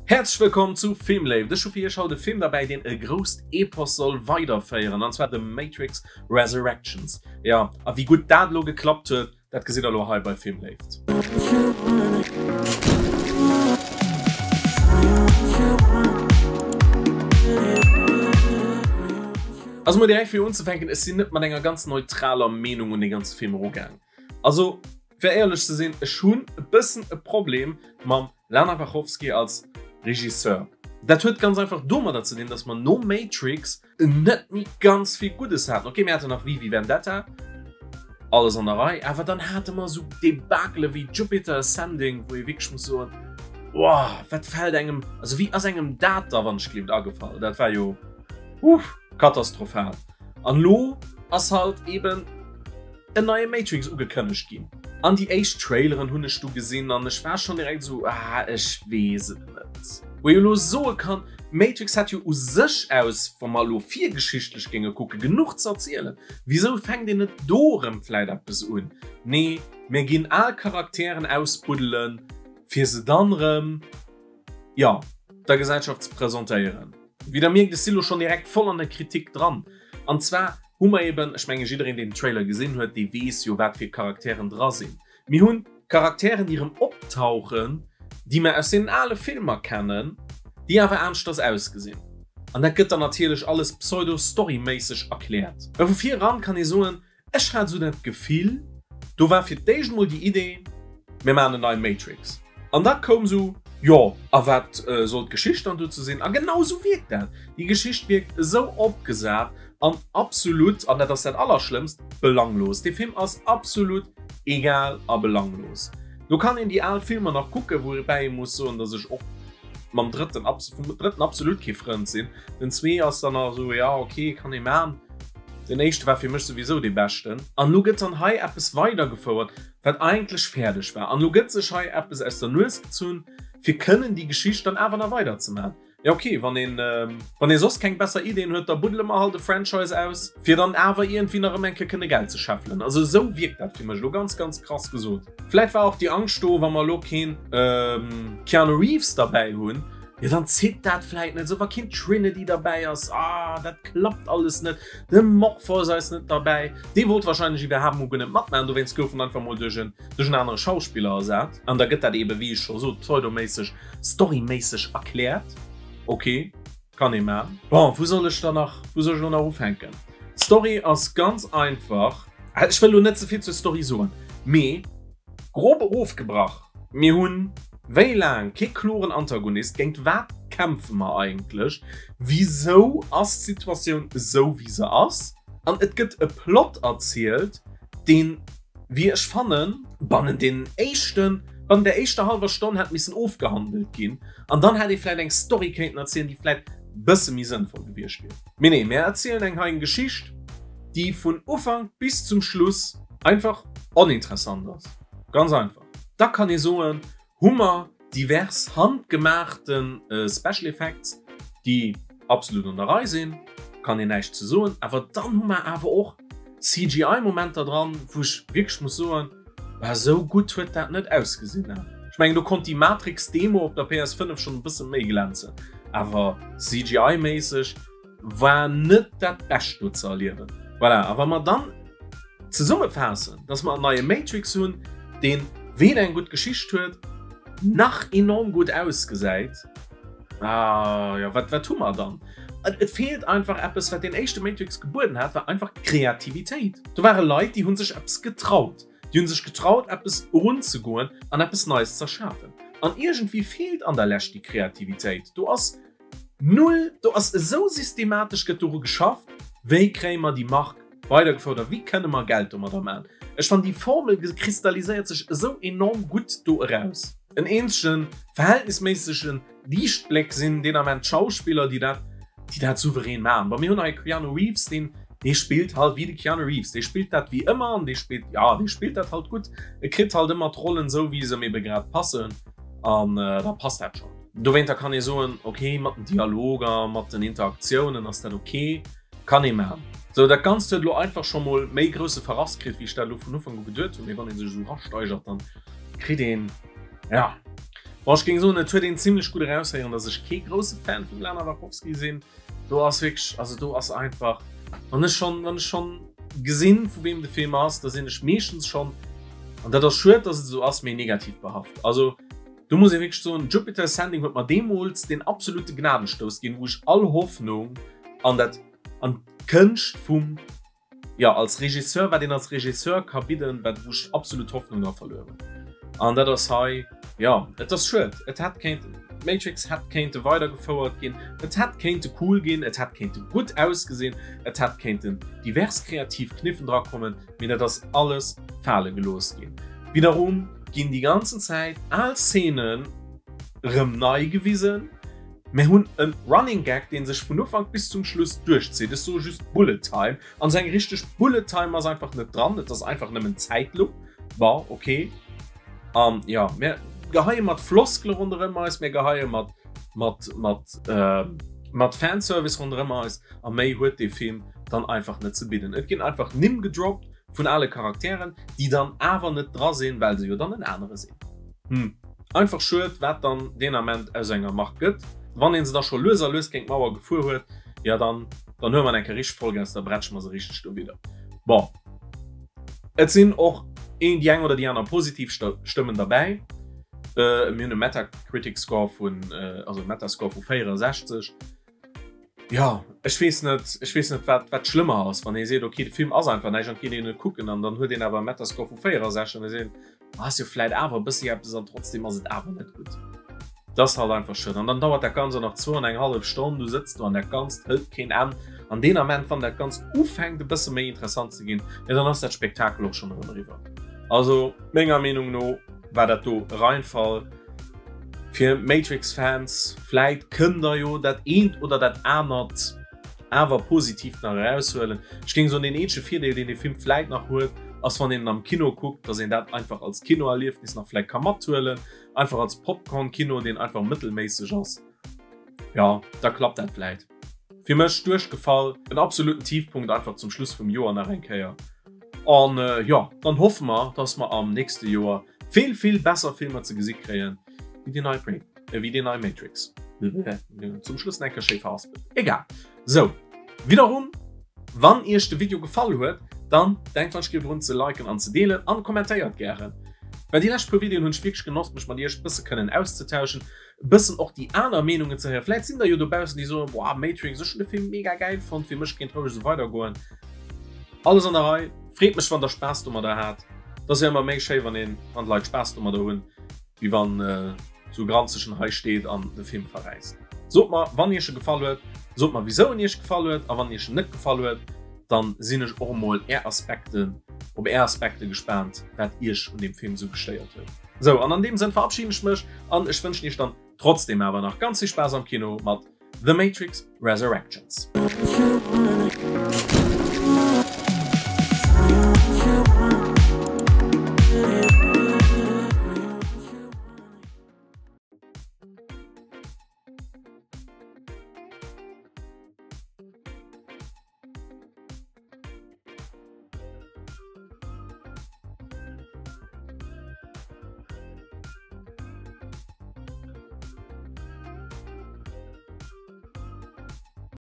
Häerzlech wëllkomm zu Filmléift. Ech hu fir iech haut e Film derbäi, deen e grousst Epos soll weiderféieren, an zwar The Matrix Resurrections. Jo, a wéi gutt dat elo geklappt huet, dat gesitt der elo hei bei Filmléift. Also mol direkt fir unzefänken, ech sinn net mat enger ganz neutraler Meenung un dee ganze Film erugaang. Also fir éierlech ze sinn, ech hunn e bëssen e Problem mam Lana Wachowski als Regisseur. Dat huet ganz einfach domadder ze dinn, dass mer no Matrix net méi ganz vill Guddes haten. Ok, mir haten nach V wie Vendetta, alles an der Rei, awer dann hate mer esou Debakele wéi Jupiter Ascending, wou ee wierklech muss soen, Wow, wat fält engem, also wéi ass engem dat da wann ech gleeft agefall? Dat war jo, uff, katastrophal. An elo ass halt eben en neie Matrix ugekënnegt ginn. An déi éischt Traileren hunn ech du gesinn an ech war schonn direkt esou, ah ech weess et net. Wou ee elo soe kann, Matrix hätt jo u sech aus, wa mer elo virgeschichtlech géinge kucken, genuch ze erzielen. Wisou fänkt een net do erëm vläit eppes un? Nee, mir ginn al Charakteren ausbuddelen, fir se dann erëm, jo, der Gesellschaft ze presentéieren. Wéi der mierkt, ech si lo schonn direkt voll an der Kritik dran. An zwar hu mer eben, ech menge jiddereen deen den Trailer gesinn huet, dee weess jo wat fir Charakteren dra sinn. Mir hunn Charakteren déi erëm optauchen, déi mer aus deenen ale Filmer kennen, déi awer aneschters ausgesinn. An dat gëtt dann natierlech alles pseudo-storyméisseg erkläert. Mä vu vir eran kann ee soen, Ech hat esou dat Gefill, do war fir d'éischt mol déi Idee, mir maachen en neie Matrix. An da koum esou, jo, a wat soll d'Geschicht dann dozou sinn? A genau esou wierkt dat. Déi Geschicht wierkt esou opgesat an absolut, an dat ass dat Allerschlëmmst, belanglos. Dee Film ass absolut egal a belanglos. Do kann een déi al Filmer nach kucken, woubäi ee muss soen, datt ech och mam drëtten, vum drëtten absolut kee Frënd sinn. Den 2 ass dann nach esou, jo, ok, kann ee maachen. Den éischte war fir mech souwisou dee beschten. An lo gëtt dann hei eppes weidergefouert, wat eigentlech fäerdeg war. An lo gëtt sech hei eppes aus der Nues gezunn, fir kënnen déi Geschicht dann awer nach weiderzemaachen. Jo ok, wann een, wann ee soss keng besser Ideen huet, da buddele mer halt e Franchise aus, fir dann awer iergendwéi nach erëm eng Kéier kënne Geld ze scheffelen. Also esou wierkt dat fir mech elo, ganz, ganz krass gesot. Vläit war och déi Angscht do, wa mer elo keen Keanu Reeves derbäi hunn, Jo dann zitt dat vläit net esou, wa keen Trinity derbäi ass, ah dat klappt alles net, de Morpheus ass net derbäi, dee wollt wahrscheinlech iwwerhaapt mol guer net matmaachen, dowéinst gouf en einfach mol duerch en duerch en anere Schauspiller ersat an da gëtt dat ebe wéi ech scho sot pseudoméisseg, storyméisseg erkläert. Ok, kann ee man. Bon, wou soll ech da nach, wou soll ech elo nach ufänken? D'Story ass ganz einfach, ech wëll elo net ze vill zur Story soen, mee grob erofgebrach, Mir hunn wéi laang kee kloren Antagonist, géint wat kämpfe mer eigentlech, wisou ass d'Situatioun esou wéi se ass, an et gëtt e Plot erzielt, deen, wéi ech fannen, bannen deenen éischten, bannen der éischter hallwer Stonn hätt missen ofgehandelt ginn, an dann hätt ee vläit eng Story kéinten erzielen, déi vläit bësse méi sënnvoll gewiescht wier. Mee nee, mir erzielen eng hei eng Geschicht, déi vun Ufank bis zum Schluss einfach oninteressant ass. Ganz einfach. Da kann ee soen, hu mer divers handgemaachte Special Effects, déi absolut an der Rei sinn, kann een näischt ze soen. Awer dann hu mer awer och CGI-Momenter dran, wou ech wierklech muss soen, bah esou gutt huet dat net ausgesinn. Ech mengen, do konnt déi Matrix-Demo op der PS5 schonn e bësse méi glänzen, awer CGI-méisseg war net dat Bescht do ze erliewen. Voilà, a wa mer dann zesummefaassen, dass mer en neie Matrix hunn, deen weder eng gutt Geschicht huet, nach enorm gutt ausgesäit, ah jo, wat, wat hu mer dann? Et feelt einfach eppes, wat deen éischte Matrix gebueden hat, war einfach Kreativitéit. Do ware Leit, déi hu sech eppes getraut. Déi hu sech getraut, eppes erunzegoen an eppes Neies z'erschafen. An iergendwéi feelt an der Lescht déi Kreativitéit. Do ass Null, do ass esou systematesch gëtt doru geschafft, wéi kréie mer déi Mark weidergefouert a wéi kënne mer Geld domadder maachen. Ech fannen, déi Formel kristalliséiert sech esou enorm gutt do eraus. En eenzege verhältnisméissege Liichtbléck sinn deen Ament d'Schauspiller, déi dat, déi dat souverän maachen. Bon, mir hunn hei Keanu Reeves, deen, dee spillt halt wéi de Keanu Reeves, dee spillt dat wéi ëmmer an dee spillt, jo, dee spillt dat halt gutt. E kritt halt ëmmer d'Rollen esou, wéi se em ebe grad passen an da passt dat schonn. Dowéinter kann ee soen, ok, mat den Dialoger, mat den Interaktiounen ass dat ok, kann ee maachen. Sou, dat Ganzt huet elo einfach scho mol méi grousse Verrass kritt, wéi ech dat elo vun Ufank u geduet hunn. Mee wann ee sech esou rasteigert, dann kritt een, ja. Bon, ech géing soen, et huet een zimlech gutt eraushéieren, dass ech kee grousse Fan vum Lana Wachowski sinn. Do ass wierklech, also do ass einfach, wann ech schonn, wann ech schonn gesinn, vu wem de Film ass, da sinn ech meeschtens schonn, an dat ass schued, dass et esou ass, méi negativ behaft. Also do muss ee wierklech soen, Jupiter Ascending huet mer deemools deen absolute Gnadenstouss ginn, wou ech all Hoffnung an dat, an d'Kënscht vum Jo, als Regisseur, wat een als Regisseur ka bidden, wat wou ech absolut Hoffnung dra verluer hunn. An dat ass hei, jo, et ass schued. Et hätt kéinten, Matrix hätt kéinte weidergefouert ginn, et hätt kéinte cool ginn, et hätt kéinte gutt ausgesinn, et hätt kéinten divers kreativ Kniffen drakommen, mee dat ass alles fale gelooss ginn. Wiederum ginn déi ganzen Zäit al Szenen erëm nei gewisen. Mir hunn e Running Gag, dee sech vun Ufank bis zum Schluss duerchzitt, ech soe just Bullet Time, an esou eng richteg Bullet Time ass einfach net dran, et ass einfach nëmmen Zäitlupp. Bon, ok. An jo, mir geheie mat Floskele ronderëm eis, mir geheie mat, mat, mat, mat Fanservice ronderëm eis, a méi huet dee Film dann einfach net ze bidden. Et ginn einfach Nimm gedroppt vun ale Charakteren, déi dann awer net dra sinn, well se jo dann en anere sinn. Hm. Einfach schued, wat dann deen Ament aus enger Mark gëtt. Wann een se da scho lues a lues géint d'Mauer gefuer huet, jo dann, dann huele mer eng Kéier richteg Vollgas, da brätsche mer se richteg dowidder. Bon, et sinn och een, déi eng oder déi aner positiv Stëmmen derbäi. Mir hunn e Metacritic Score vun, also e Metascore vu 64. Jo, ech weess net, ech weess net wat, wat schlëmmer ass, wann ee seet, okay, de Film ass einfach näischt an et geet een e kucken an dann huet een awer e Metascore vu 64 an da seet een, ah, ass jo vläit awer e bëssi eppes an trotzdem ass et awer net gutt. Dat ass halt einfach schued. An dann dauert dat Ganzt och nach zwou an eng hallef Stonn, du sëtz do an dat Ganzt hëlt keen Enn. An deen Ament, wann dat Ganzt ufänkt e bësse méi interessant ze ginn, jo dann ass dat Spektakel och schonn erëm eriwwer. Also menger Meenung no war dat do e Reinfall. Fir Matrix Fans, vläit kënnt der jo dat eent oder dat anert awer positivt nach eraushuelen. Ech géing soen, deen eenzege Virdeel deen dee Film vläit nach huet, ass wann een en am Kino kuckt, dass een dat einfach als Kinoerliefnis nach vläit ka mathuelen, einfach als Popcorn Kino deen einfach mëttelméisseg ass. Jo, da klappt dat vläit. Fir mech duerchgefall, en absoluten Tiefpunkt einfach zum Schluss vum Joer nach eng Kéier. An jo, dann hoffe mer, dass mer am nächste Joer vill, vill besser Filmer ze gesi kréien, wéi déi nei, wéi déi nei Matrix. Zum Schluss nach eng Kéier schéi verhaspelt. Egal. Sou, wiederum, wann iech de Video gefall huet, dann denkt wann ech drun ze liken an ze deelen an kommentéiert gären. Well déi lescht puer Videoen hunn ech wierklech genoss, mech mat iech bësse kënnen auszetauschen. e bëssen och déi aner Meenungen ze héieren. Vläit sinn der jo dobaussen, déi soen, boah, Matrix, ech hunn de Film mega gäil fonnt, fir mech kéint roueg esou weidergoen. Alles an der Rei. Freet mech, wann der Spaass domadder hat. Et ass jo ëmmer méi schéi, wann een, wann d'Leit Spaass domadder hunn, wéi wann esou e Granzegen hei steet an de Film verräisst. Sot mer, wann iech e gefall huet. Sot mer, wisou en iech gefall huet. A wann iech en net gefall huet, dann sinn ech och emol är Aspekten, op är Aspekte gespaant, wat iech un deem Film esou gestéiert huet. Sou, an an deem Sënn verabschieden ech mech an ech wënschen iech dann trotzdem awer nach ganz vill Spaass am Kino mat The Matrix Resurrections.